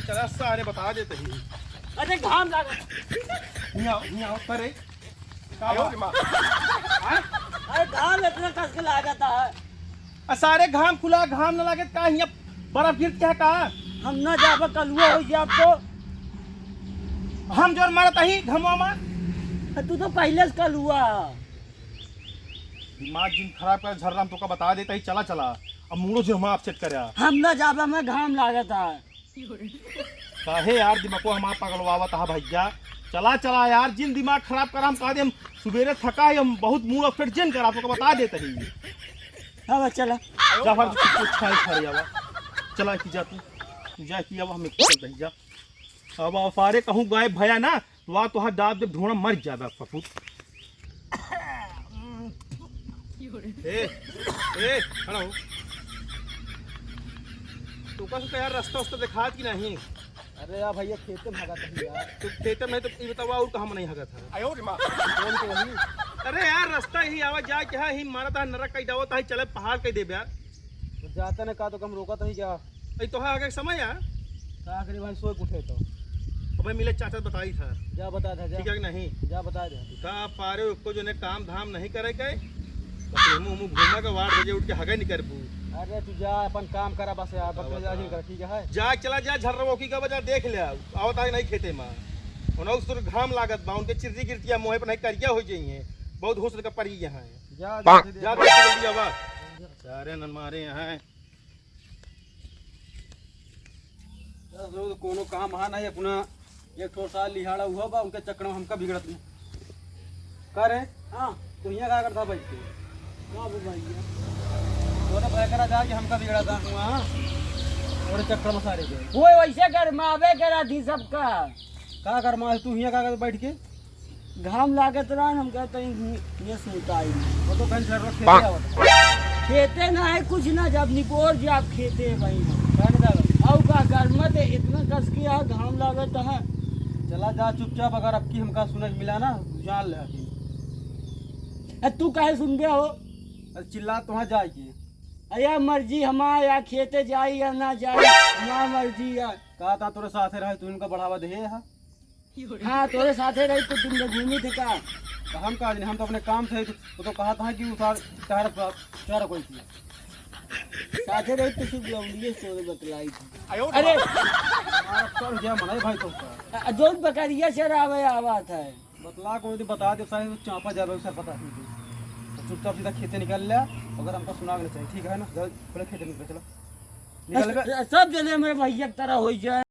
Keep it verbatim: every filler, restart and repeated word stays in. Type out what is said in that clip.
चला सारे बता देते ही। अरे घाम लागत। हियाँ आओ, हियाँ आओ, करे। का आयो बा? रे माँ। हाँ? अरे घाम इतना कस के लागत है। आ सारे घाम खुला, घाम न लागत का? हियाँ बर्फ गिरत है का? हम ना जाबा, कलुआ होइ जाब तो। हम जोर मारत ही घमवा मा। तू तो पहिले से कलुआ है। दिमाग जिन खराब कर झर्रा, हम तोका बता देता ही, चला चला। अब मूड़ो जो हम upset करे। हम ना जाबा, हमें घाम लागत है। काहे यार दिमागो हमार पगलवावत हा भैया? चला चला यार, जिन दिमाग खराब करा, हम कहा दे हम सुबेरे थका है, हम बहुत mood upset जिन करा, तोका बता देता ही। हाँ बस चला। जा फिर तू कुछ खाए खा ले आवा। चला कि जा तू, तू जा कि आवा, हमें चल रही जा। अब सारे कहूँ गायब भया ना, तो आ तोहार दाब जब ढूंढा मर जाबे फफूद। ए, ए, खड़ा हो। तोका से तो यार रास्ता उस्ता देखात कि नहीं? अरे यार भैया, खेते में हगत है यार। तो खेते में तो ये बतावा, और कहाँ नहीं हगत है? आयो रे माँ। कौन तो वही? अरे यार, रास्ता ही आवा जा के है, ही मारत है, नरक कई दावत है, चले पहाड़ कई देबे यार। तो जाते ना का, तो कम रोकत ही क्या? अरे तोहार आगे समय आ। का करी भाई, सोए के उठे तो। अबे मिले चाचा बताई था। जा बता दे, जा। ठीक है कि नहीं? जा बता दे। का पारे उसको जो ने काम धाम नहीं करे के, बस मुंह मुंह घूमा के आठ बजे उठ के हगे नहीं करबू। अरे तू जा, अपन काम करा बस यार, बताओ, बकरे जा बताओ। कर, ठीक है? जा, चला जा, झर्रवोकी का बजा देख ले, आवत है नहीं खेते में। उन्हें उस घाम लागत बा, उनके चिर्री गिरतिया मुँह पर नहीं करिया हो जाइए, बहुत हुस्न का परी यहाँ है। जा, जा, जा, जा, जा, जल्दी आवा। सारे नन मारे यहाँ। दस लोग तो कोनो काम हा नहीं, अपना एक ठो साल लिहाड़ा हुआ बा, उनके चक्कर में हमका बिगड़त नहीं। का रे? हाँ। तू हियाँ का करता बैठ के? का बे भैया? तोरे भय करा जा कि हमका बिगड़ा था हुआ, हाँ? तोरे चक्कर में सारे के। वो वैसे गरमावे करा थी सबका। का गरमा तू हियाँ का करता बैठ के? घाम लागत रहा, हम कहते हैं, ये सुनता ही नहीं। वो तो कहीं से रोक खेते आवत। खेते ना है कुछ ना, जब निपोर जाब खेते है भाई। कौन जावे? आऊ का गरमत है, इतना कस के यहाँ घाम लागत है। चला जा चुपचाप, अगर अब की हमका सुने के मिला ना, जान ले अभी। ए, तू काहे सुनबे हो? अरे चिल्ला तो हाँ जाए के। अरे यार मर्जी हमार, या खेते जाई या ना जाई, हमार मर्जी यार। कहा था तोरे साथे रहे, तू इनका बढ़ावा दे है। हाँ, तोरे साथे रही तो तुम लोग घूमी थे का? तो हम कहा नहीं, हम तो अपने काम से, तो, तो कहा था कि उतार, चार, चार कोई थी। साथे रही तो सिर्फ लौंडिये से तोरे बतलाई थी। अरे! हमारा कर गया मनाई भाई तो का? अ, जो बकरिया चरावे आवा था। बतला कोई दिन बता दे, सारे तो चापा जावे, उसे पता नहीं। तो चुपचाप सीधा खेते निकल ले, अगर हमको सुना के चाहिए, ठीक है ना? जल्दी बोले खेते निकल, चलो। निकल बे। स-, सब जने मेरे भैया की तरह हो जाए।